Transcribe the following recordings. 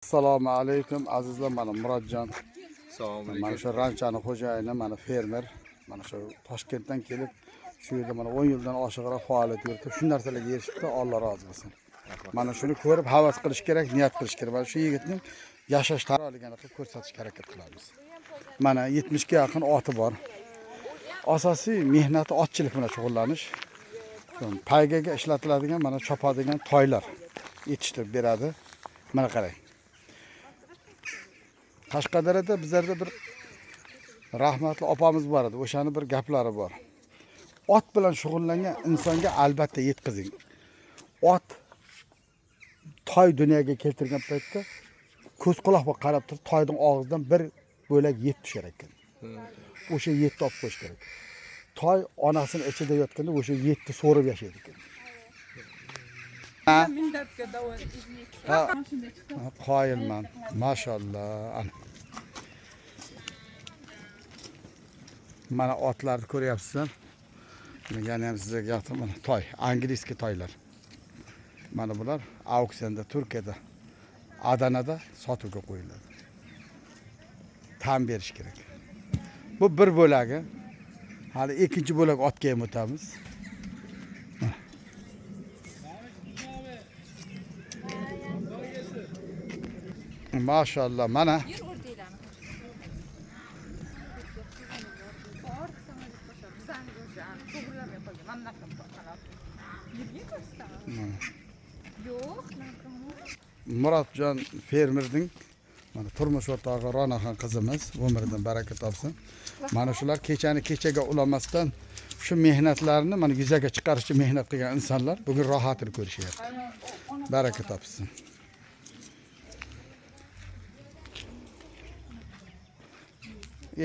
Assalomu alaykum azizlar, mana Murodjon. Assalomu Mana alaykum. shu ranchani xo'jayini, mana fermer, mana shu Toshkentdan kelib, shu yerda mana 10 yildan oshiqroq faoliyat yuritib, shu narsalarga erishibdi, Alloh rozi bo'lsin. Mana shuni ko'rib havas qilish kerak, niyat qilish kerak. Mana shu yigitning yashash taroligini qilib ko'rsatishga harakat qilamiz. Mana 70 ga yaqin oti bor. Asosiy mehnati otchilik bilan shug'ullanish. Paygaga ishlatiladigan mana chopadigan toylar yetishtirib beradi. Mana qarang. Qashqadaryoda bizlarda bir rahmatli opamiz bor edi. O'shani bir gaplari bor. Ot bilan shug'ullangan insonga albatta yetkazing. Ot toy dunyoga keltirgan paytda ko'z quloq bo'lib qarab turib toyning og'zidan bir bo'lak yet tushar ekan. O'sha yetni olib qo'yish kerak. Toy onasini ichida yotganda o'sha yetni so'rib yashaydi ekan. Ha, ha, qoyilman. Mashalloh. Ana. Mana otlarni ko'ryapsizlar. Yana ham sizlarga yoqdi mana toy, angliyskiy toylar. Mana bular auksionda Turkiyada, Adanada sotuvga qo'yiladi. Tan berish kerak. Bu bir bo'lagi. Hali ikkinchi bo'lak otga ham o'tamiz. Mashalloh, mana Yur o'rtanglarni. Bor, samolyot qo'shib, bizani o'sha to'g'rilamay qolgan. Mana bunaqa qilib. Yerga ko'rsataman. Yo'q, Murodjon fermerning mana turmush o'rtog'i Ronaxon qizimiz, umridan baraka topsin. Mana shular kechani kechaga ulamasdan shu mehnatlarini mana yuzaga chiqarish uchun mehnat qilgan insonlar bugun rohatini ko'rishyapti. Baraka topsin.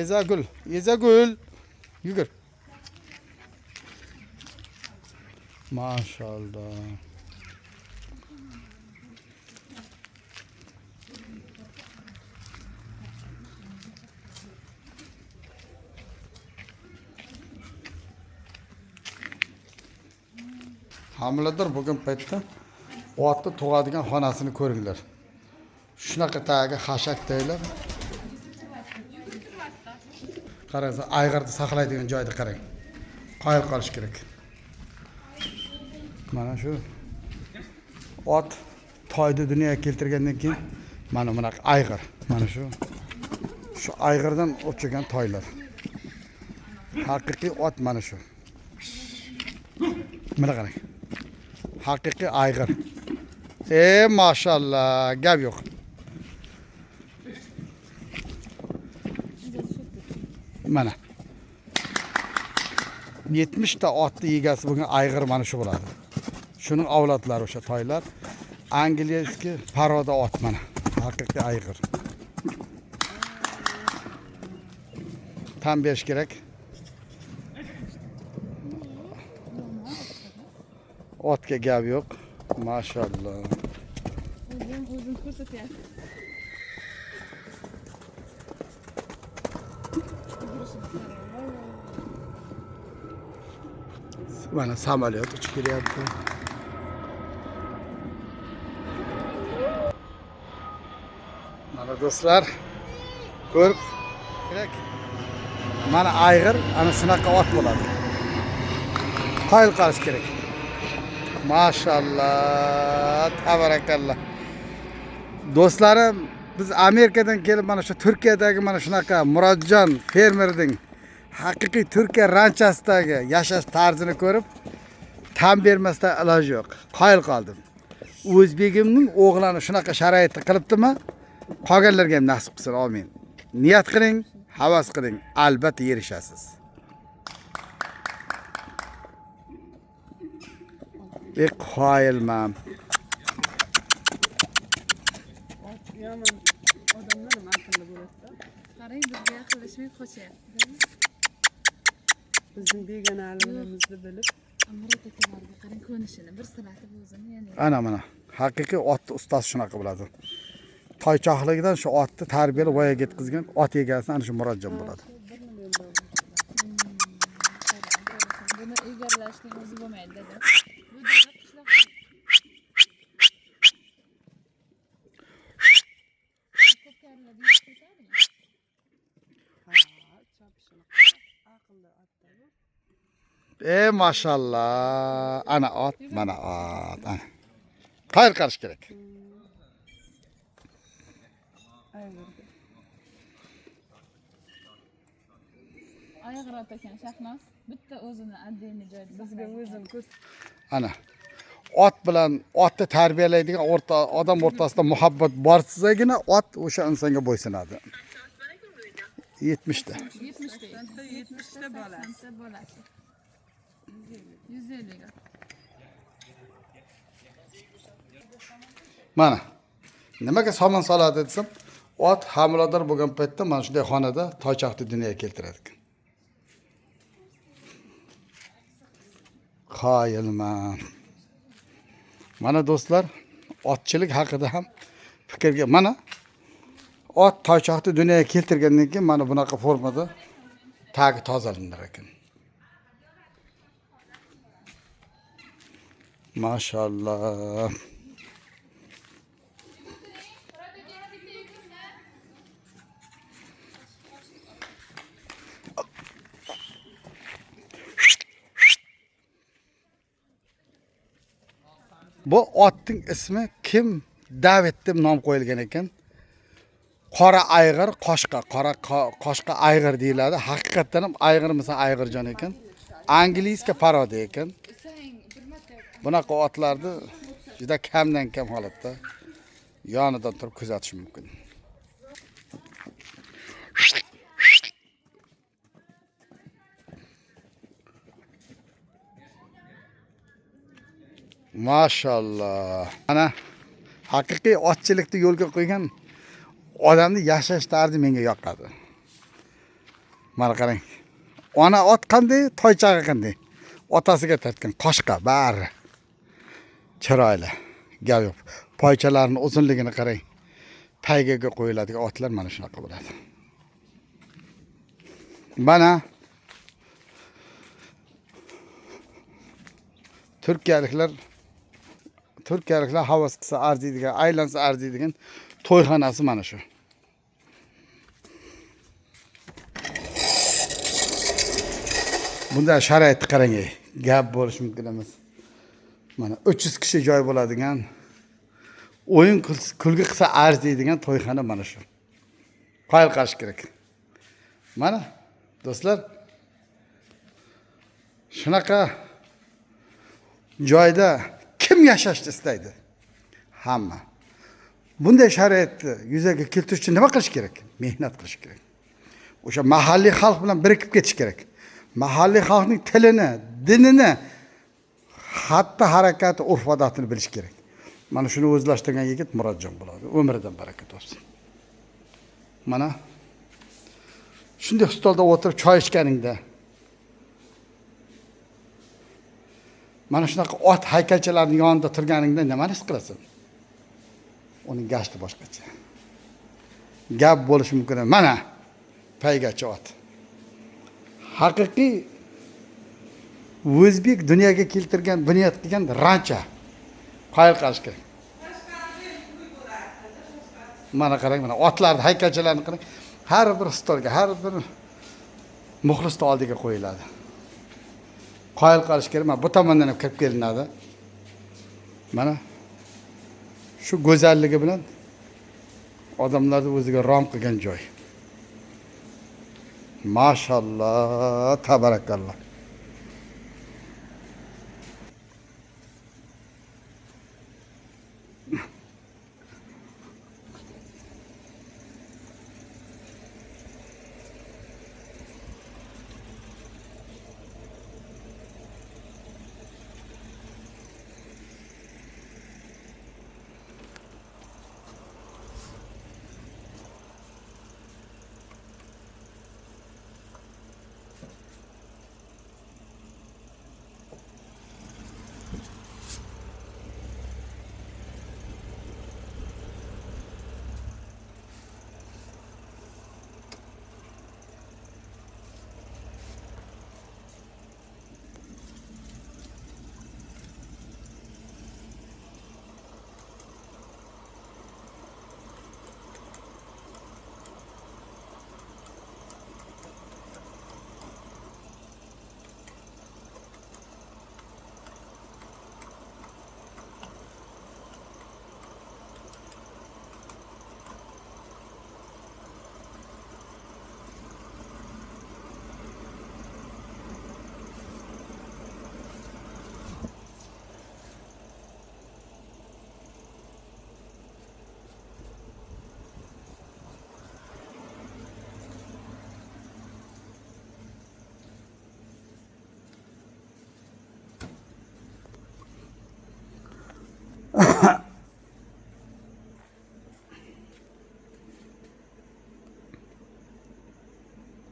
Ezagul, Ezagul, yugur. Maşallah. Homilador bo'lgan paytda otni tug'adigan xonasini ko'ringlar. Shunaqa tagi xashak taylar. Qarang, ayg'irni saqlaydigan joyni qarang. Qoyil qolish kerak. Mana shu ot toyni dunyoga keltirgandan keyin mana bunaqa ayg'ir, mana shu ayg'irdan o'chigan toylar. Haqiqiy ot mana shu. Mana qarang. Haqiqiy ayg'ir. Maşallah, gap yo'q. Mana 70 ta otni egasi bo'lgan ayg'ir mana shu bo'ladi. Shuning avlodlari o'sha toylar. Angliyski paroda ot mana. Haqiqiy ayg'ir. Tan berish kerak. Otga gap yo'q. Maşalloh. O'zim o'zim ko'rsatyapti. Mana samolyot uchib kelyapti. Mana do'stlar, ko'rib kerak. Mana ayg'ir ana shunaqa ot bo'ladi. Qoyil qolish kerak. Maşalloh, tabarakalloh. Do'stlarim, biz Amerikadan kelib mana shu Turkiyadagi mana shunaqa Murodjon fermerning haqiqiy Turkiya ranchasidagi yashash tarzini ko'rib tan bermasdan iloj yo'q. Qoyil qoldim. O'zbegimning o'g'lini shunaqa sharoitda qilibdimi? Qolganlarga ham nasib qilsin, amin. Niyat qiling, havas qiling, albatta erishasiz. Qoyilman. Yomon odamlar ham aqlli bo'ladi-da. Qarang, bizga yaqinlashmay qochyapti. Bizning begonaligimizni bilib, Murod akalarga qarang ko'nishini, bir silatib o'zini ya'ni. Ana mana haqiqiy otni ustasi shunaqa bo'ladi. Toychoqligidan shu otni tarbiyalab voyaga yetkazgan ot egasi ana shu Murodjon bo'ladi. Buni egarlashning o'zi bo'lmaydi dada. Bu dada qishloq Ketadimi? Ha, chopishini aqlli otda bu. E maşallah. Ana ot, mana ot. Ana. Qayerga qarash kerak? Ayg'irga. Ayg'ir ot ekan Shahnoz. Bitta o'zini отдельный joyda Bizga saqlaydi. o'zini ko'rs Ana. Ot bilan otni tarbiyalaydigan o'rta odam o'rtasida muhabbat borsagina ot o'sha insonga bo'ysunadi. 70 ta. 70 ta. 70 ta bolasi. 80 ta bolasi. 150 ga. Mana. Nimaga somon soladi desam, ot homilador bo'lgan paytda mana shunday xonada toychoqni dunyoga keltiradi ekan. Qoyilman. Mana do'stlar, otchilik haqida ham fikrga mana ot toychoqni dunyoga keltirgandan keyin mana bunaqa formada tagi tozalanar ekan. Mashallah. Bu otning ismi Kim David deb nom qo'yilgan ekan. Qora ayg'ir, qoshqa, qora qoshqa ayg'ir deyiladi. Haqiqatdan ham ayg'irmisa ayg'irjon ekan. Angliyska parodi ekan. Bunaqa otlarni juda kamdan kam holatda yonidan turib kuzatish mumkin. Mashallah. Mana haqiqiy otchilikni yo'lga qo'ygan odamni yashash tarzi menga yoqadi. Mana qarang. Ona ot qanday, toychog'i qanday. Otasiga tortgan qoshqa bari. Chiroyli. Gap yo'q. Poychalarning uzunligini qarang. Taygaga qo'yiladigan otlar mana shunaqa bo'ladi. Mana Turkiyaliklar havas qilsa arziydigan, aylansa arziydigan to'yxonasi mana shu. Bunday sharoitni qarang, gap bo'lishi mumkin emas. Mana 300 kishi joy bo'ladigan, o'yin kulgi qilsa arziydigan to'yxona mana shu. Qoyil qolish kerak. Mana do'stlar, shunaqa joyda kim yashashni istaydi? Hamma. Bunday sharoitni yuzaga keltirish uchun nima qilish kerak? Mehnat qilish kerak. O'sha mahalliy xalq bilan birikib ketish kerak. Mahalliy xalqning tilini, dinini, xatti harakati, urf-odatini bilish kerak. Mana shuni o'zlashtirgan yigit Murodjon bo'ladi. Umridan baraka topsin. Mana shunday stolda o'tirib choy ichganingda mana shunaqa ot haykalchalarining yonida turganingda nimani his qilasan? Uning gashti boshqacha. Gap bo'lishi mumkin emas. Mana paygachi ot. Haqiqiy o'zbek dunyoga keltirgan, bunyod qilgan rancha. Qoyil qolish kerak. Mana qarang, mana otlarni haykalchalarini qarang. Har bir stolga, har bir muxlisning oldiga qo'yiladi. Qoyil qolish kerak. Mana bu tomondan ham kirib kelinadi. Mana shu go'zalligi bilan odamlarni o'ziga rom qilgan joy. Mashallah, tabarakalloh.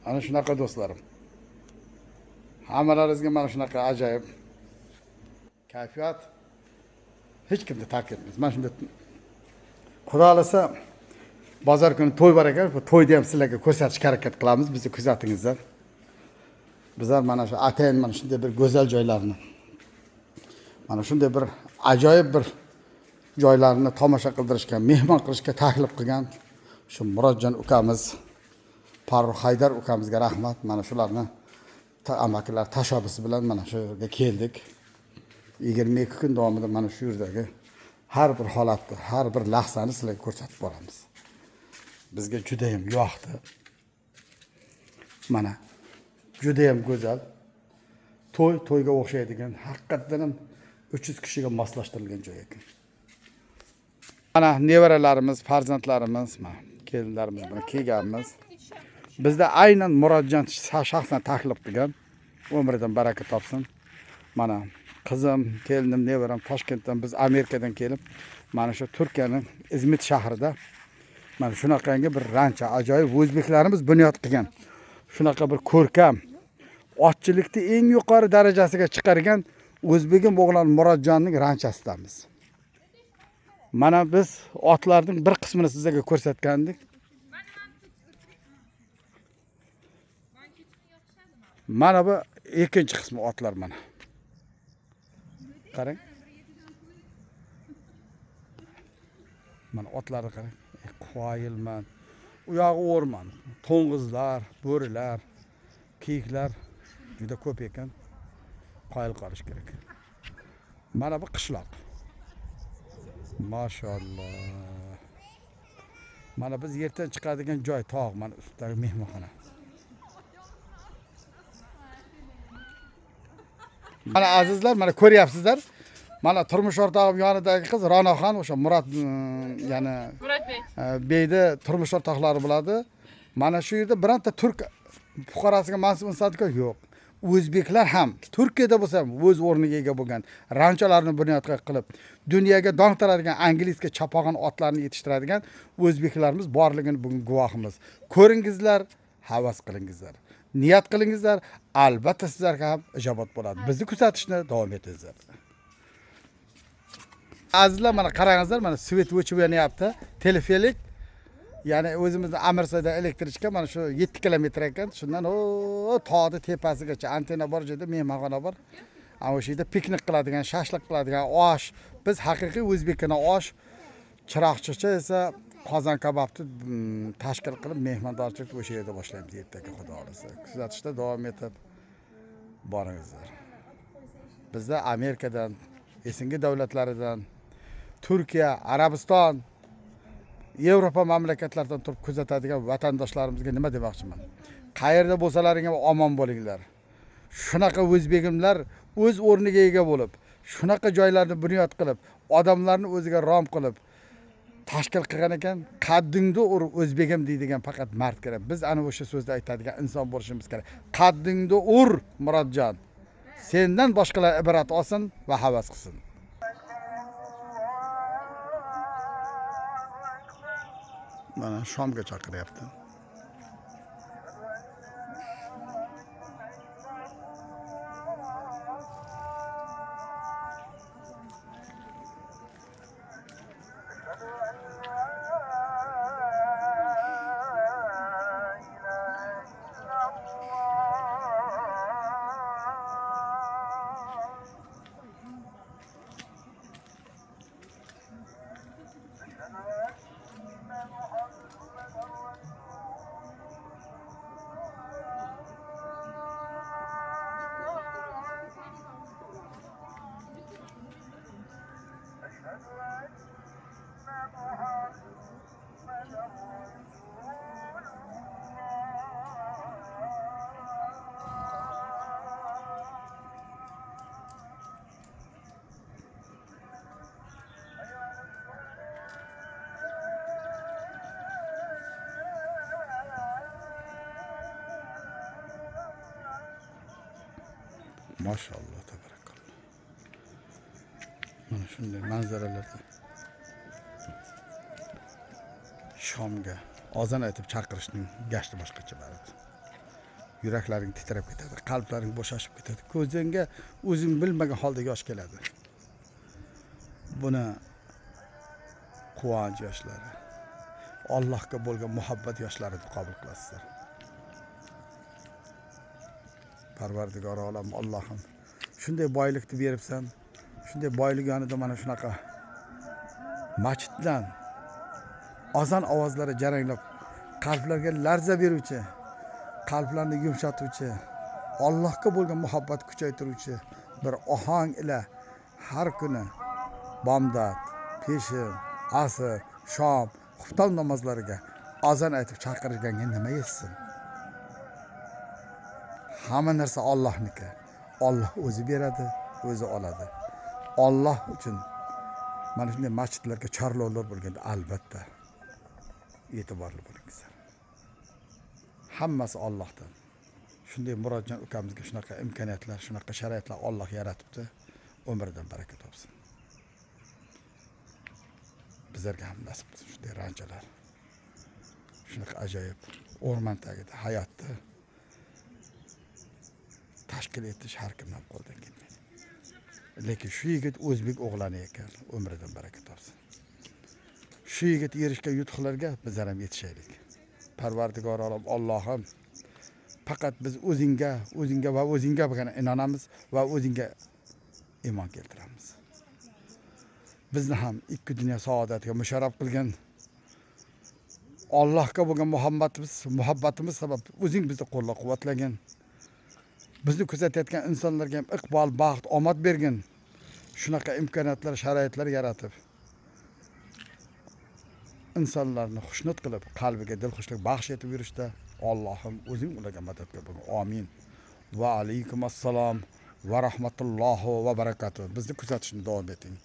Ana shunaqa do'stlarim. Hammalaringizga mana shunaqa ajoyib kayfiyat hech kimni tark etmaymiz. Mana shunday Xudo xolasa bozor kuni to'y bor ekan, bu to'yni ham sizlarga ko'rsatishga harakat qilamiz. Bizni kuzatingizlar. Bizlar mana shu atayin mana shunday bir go'zal joylarni, mana shunday bir ajoyib bir joylarni tomosha qildirishga, mehmon qilishga taklif qilgan shu Murodjon ukamiz, Farruh Haydar ukamizga rahmat. Mana shularni amakilar tashabbusi bilan mana shu yerga keldik. 22 kun davomida mana shu yerdagi har bir holatni, har bir lahzani sizlarga ko'rsatib boramiz. Bizga juda ham yoqdi. Mana juda ham go'zal. To'y to'yga o'xshaydigan, haqiqatdan ham 300 kishiga moslashtirilgan joy ekan. Mana nevaralarimiz, farzandlarimiz, mana kelinlarimiz bilan kelganmiz. Bizda aynan Murodjon shaxsan taklif qilgan. Umridan baraka topsin. Mana qizim, kelinim, nevaram Toshkentdan, biz Amerikadan kelib, mana shu Turkiyaning Izmit shahrida mana shunaqangi bir rancha, ajoyib o'zbeklarimiz bunyod qilgan. Shunaqa bir ko'rkam otchilikni eng yuqori darajasiga chiqargan o'zbegim o'g'lon Murodjonning ranchasidamiz. Mana biz otlarning bir qismini sizlarga ko'rsatgandik. Mana bu ikkinchi qismi otlar mana. Qarang. Mana otlarni qarang. Qoyilman. U yog'i o'rmon. To'ng'izlar, bo'rilar, kiyiklar juda ko'p ekan. Qoyil qolish kerak. Mana bu qishloq. Mashalloh. Mana biz yerdan chiqadigan joy tog', mana ustidagi mehmonxona. Mana azizlar, mana ko'ryapsizlar. Mana turmush o'rtog'im yonidagi qiz Ra'noxon, o'sha Murod, ya'ni Murodbek beyni turmush o'rtoqlari bo'ladi. Mana shu yerda bironta turk fuqarosiga mansub insonlar yo'q. O'zbeklar ham Turkiyada bo'lsa ham o'z o'rniga ega bo'lgan rancholarni bunyod qilib, dunyoga dong taradigan angliyska chopag'on otlarni yetishtiradigan o'zbeklarimiz borligini bugun guvohimiz. Ko'ringizlar, havas qilingizlar, niyat qilingizlar, albatta sizlarga ham ijobat bo'ladi. Bizni kuzatishni davom etingizlar. Azizlar, mana qarangizlar, mana svet o'chib yonyapti. Teleferik, ya'ni o'zimizni Amirsaydan elektrichka mana shu 7 kilometr ekan. Shundan o tog'ni tepasigacha antenna bor joyda mehmonxona bor. Ana o'sha yerda piknik qiladigan, shashlik qiladigan osh. Biz haqiqiy o'zbekona osh, chiroqchicha esa qozon kabobni tashkil qilib mehmondorchilikni o'sha yerda boshlaymiz ertaga, Xudo xolasa. Kuzatishda davom etib boringizlar. Bizda Amerikadan, SNG davlatlaridan, Turkiya, Arabiston, Yevropa mamlakatlaridan turib kuzatadigan vatandoshlarimizga nima demoqchiman? Qayerda bo'lsalaring ham omon bo'linglar. Shunaqa o'zbegimlar o'z o'rniga ega bo'lib, shunaqa joylarni bunyod qilib, odamlarni o'ziga rom qilib tashkil qilgan ekan. Qaddingni ur o'zbegim deydigan faqat mard kerak. Biz ana o'sha so'zni aytadigan inson bo'lishimiz kerak. Qaddingni ur Murodjon. Sendan boshqalar ibrat olsin va havas qilsin. Mana shomga chaqiryapti. Maşallah, tabarakallah. Mana shunday manzaralarda shomga ozon aytib chaqirishning gashti boshqacha baribir. Yuraklaring titrab ketadi, qalblaring bo'shashib ketadi, ko'zingga o'zing bilmagan holda yosh keladi. Buni quvonch yoshlari, Allohga bo'lgan muhabbat yoshlari deb qabul qilasizlar. Parvardigor olam Allohim, shunday boylikni beribsan, shunday boylik yonida mana shunaqa masjiddan azon ovozlari jaranglab qalblarga larza beruvchi, qalblarni yumshatuvchi, Allohga bo'lgan muhabbat kuchaytiruvchi bir ohang ila har kuni bomdod, peshin, asr, shom, xufton namozlariga azon aytib chaqirganga nima yetsin? Hamma narsa Allohniki. Alloh o'zi beradi, o'zi oladi. Alloh uchun mana shunday masjidlarga chorlovlar bo'lganda albatta e'tiborli bo'lingizlar. Hammasi Allohdan. Shunday Murodjon ukamizga shunaqa imkoniyatlar, shunaqa sharoitlar Alloh yaratibdi. Umridan baraka topsin. Bizlarga ham nasib qilsin shunday ranchalar. Shunaqa ajoyib o'rmon tagida hayotni tashkil etish har kimdan qo'ldan kelmaydi. Lekin shu yigit o'zbek o'g'loni ekan, umridan baraka topsin. Shu yigit erishgan yutuqlarga bizlar ham yetishaylik. Parvardigor olam Allohim, faqat biz o'zingga, o'zingga va o'zingga inonamiz va o'zingga iymon keltiramiz. Bizni ham ikki dunyo saodatiga musharraf qilgan Allohga bo'lgan muhabbatimiz sabab o'zing bizni qo'llab-quvvatlagin. Bizni kuzatayotgan insonlarga ham iqbol, baxt, omad bergin. Shunaqa imkoniyatlar, sharoitlar yaratib, insonlarni xushnud qilib, qalbiga dilxushlik baxsh etib yurishda Allohim o'zing ularga madadkor bo'lgin. Amin. Va alaykum assalom va rahmatullohi va barakatuh. Bizni kuzatishni davom eting.